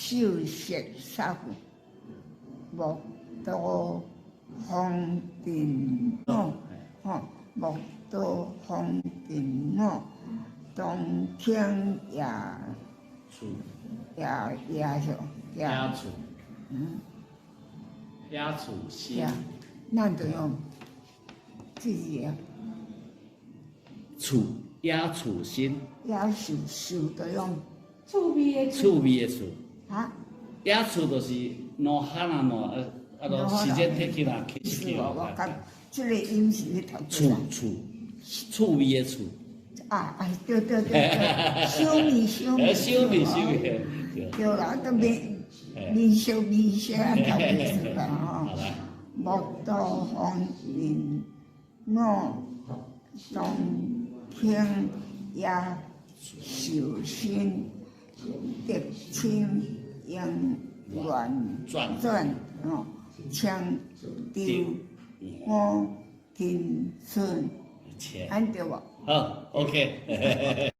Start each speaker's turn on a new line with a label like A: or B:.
A: 秀色煞木道風塵我，吼，木道風塵我，當聽也
B: 處
A: 也也啥
B: 也處，也處心，
A: 咱就用這字啊。
B: 處也處心，
A: 也是受的用。
C: 趣味的
B: 趣味的趣。
A: 啊？
B: 野厝就是兩漢啊，兩啊啊，就時間提起來，其
A: 是無？我感這個音是去讀
B: 趣趣趣味的趣。
A: 啊啊，對對對對，小味小味。
B: 小味小味，
A: 對啦，都面面色面色啊，讀意思啦吼。木道風塵我，當聽也受身，德親永遠轉吼，青州五天村，按對無？
B: 好，OK。